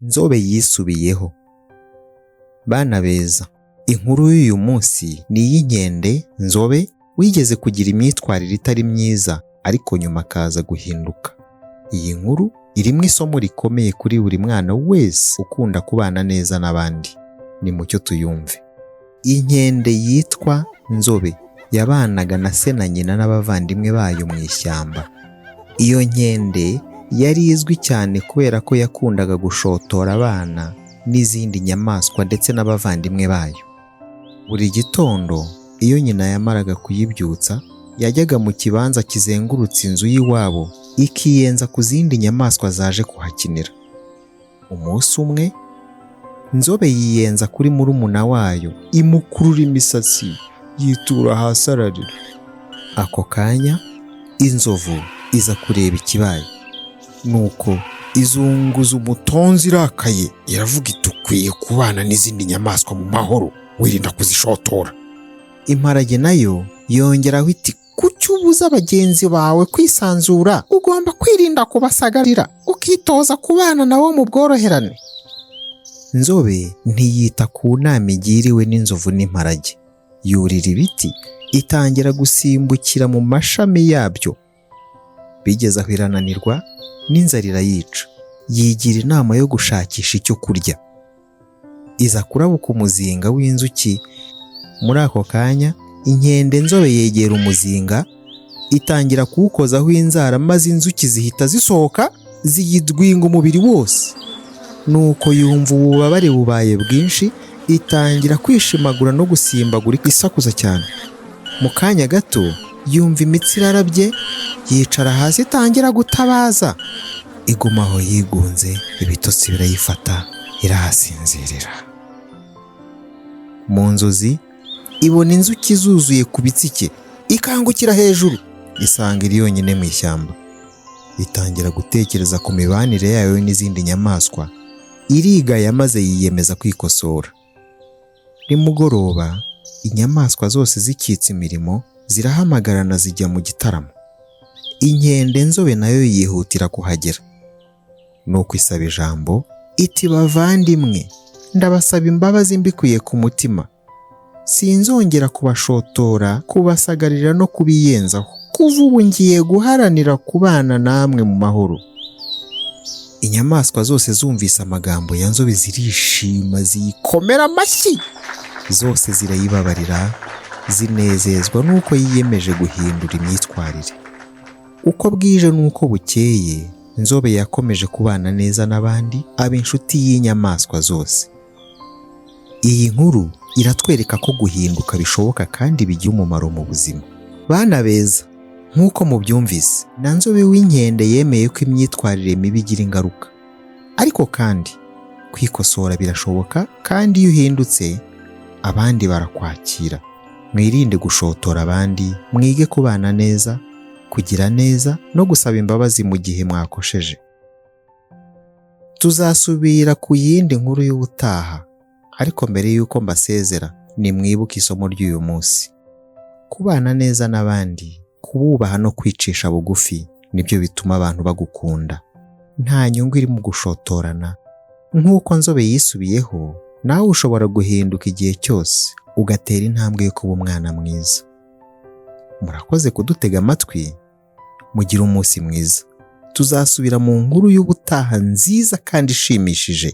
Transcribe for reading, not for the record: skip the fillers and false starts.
Nzobe yisubiyeho. Bana beza, inkuru y'uyu munsi ni iy'inkende Nzobe wigeze kugira imyitwarire itari myiza, ariko nyuma akaza guhinduka. Iyi nkuru irimo isomo rikomeye kuri buri mwana wese ukunda kubana neza n'abandi. Nimucyo tuyumve. Inkende yitwa Nzobe yabanaga na se na nyina n'abavandimwe bayo mu ishyamba. Iyo nkende yari izwi cyane kubera ko yakundaga gushotora abana n'izindi nyamaswa ndetse n'abavandimwe bayo. Buri gitondo iyo nyina yamaraga kuyibyutsa, yajyaga mu kibanza kizengurutse inzu y'iwabo, ikiyenza ku zindi nyamaswa zaje kuhakinira. Umunsi umwe, Nzobe yiyenza kuri murumuna wayo, imukurura imisatsi, yitura hasi ararira. Ako kanya inzovu iza kureba ikibaye. Nuko izunguza umutonzi irakaye, iravuga iti: "Ukwiye kubana n'izindi nyamaswa mu mahoro, wirinda kuzishotora." Imparage nayo yongeraho iti: "Kuki ubuza bagenzi bawe kwisanzura? Ugomba kwirinda kubasagarira, ukitoza kubana nabo mu bworoherane." Nzobe ntiyita ku nama igiriwe n'inzovu n'imparage. Yurira ibiti, itangira gusimbukira mu mashami yabyo. Bigeze aho irananirwa, n'inzara irayica. Yigira inama yo gushakisha icyo kurya. Iza kurabuka umuzinga w'inzuki. Muri ako kanya inkende Nzobe yegera umuzinga, itangira kuwukozaho inzara, maze inzuki zihita zisohoka, ziyidwinga umubiri wose. Nuko yumva ububabare bubaye bwinshi, itangira kwishimagura no gusimbagura isakuza cyane. Mu kanya gato yumva imitsi irarabye, yicara hasi, itangira gutabaza. Iguma aho yigunze, ibitotsi birayifata, irahasinzirira. Mu nzozi ibona inzuki zuzuye ku bitsike, ikangukira hejuru, isanga iri yonyine mu ishyamba. Itangira gutekereza ku mibanire yayo n'izindi nyamaswa, irigaya maze yiyemeza kwikosora. Nimugoroba inyamaswa zose zikitse imirimo, zirahamagarana, zijya mu gitaramo. Inkende Nzobe nayo yihutira kuhagera. Nuko isaba ijambo iti: "Bavandimwe, ndabasaba imbabazi mbikuye ku mutima. Sinzongera kubashotora, kubasagarira no kubiyenzaho. Kuva ubu ngiye guharanira kubana namwe mu mahoro." Inyamaswa zose zumvise amagambo ya Nzobe zirishima, ziyikomera amashyi. Zose zirayibabarira, zinezezwa n'uko yiyemeje guhindura imyitwarire. Uko bwije n'uko bukeye, Nzobe yakomeje kubana neza n'abandi, aba inshuti y'inyamaswa zose. Iyi nkuru iratwereka ko guhinduka bishoboka kandi bigira umumaro mu buzima. Bana beza, nk'uko mubyumvise, na Nzobe w'inkende yemeye ko imyitwarire mibi igira ingaruka. Ariko kandi kwikosora birashoboka, kandi iyo uhindutse abandi barakwakira. Mwirinde gushotora abandi, mwige kubana neza, kugira neza no gusaba imbabazi mu gihe mwakosheje. Tuzasubira ku yindi nkuru y'ubutaha, ariko mbere y'uko mbasezera, nimwibuke isomo ry'uyu munsi. Kubana neza n'abandi, kububaha no kwicisha bugufi nibyo bituma abantu bagukunda. Nta nyungu iri mu gushotorana. Nk'uko Nzobe yisubiyeho, nawe ushobora guhinduka igihe cyose, ugatera intambwe yo kuba umwana mwiza. Murakoze kudutega amatwi, mugire umunsi mwiza. Tuzasubira mu nkuru y'ubutaha nziza kandi ishimishije.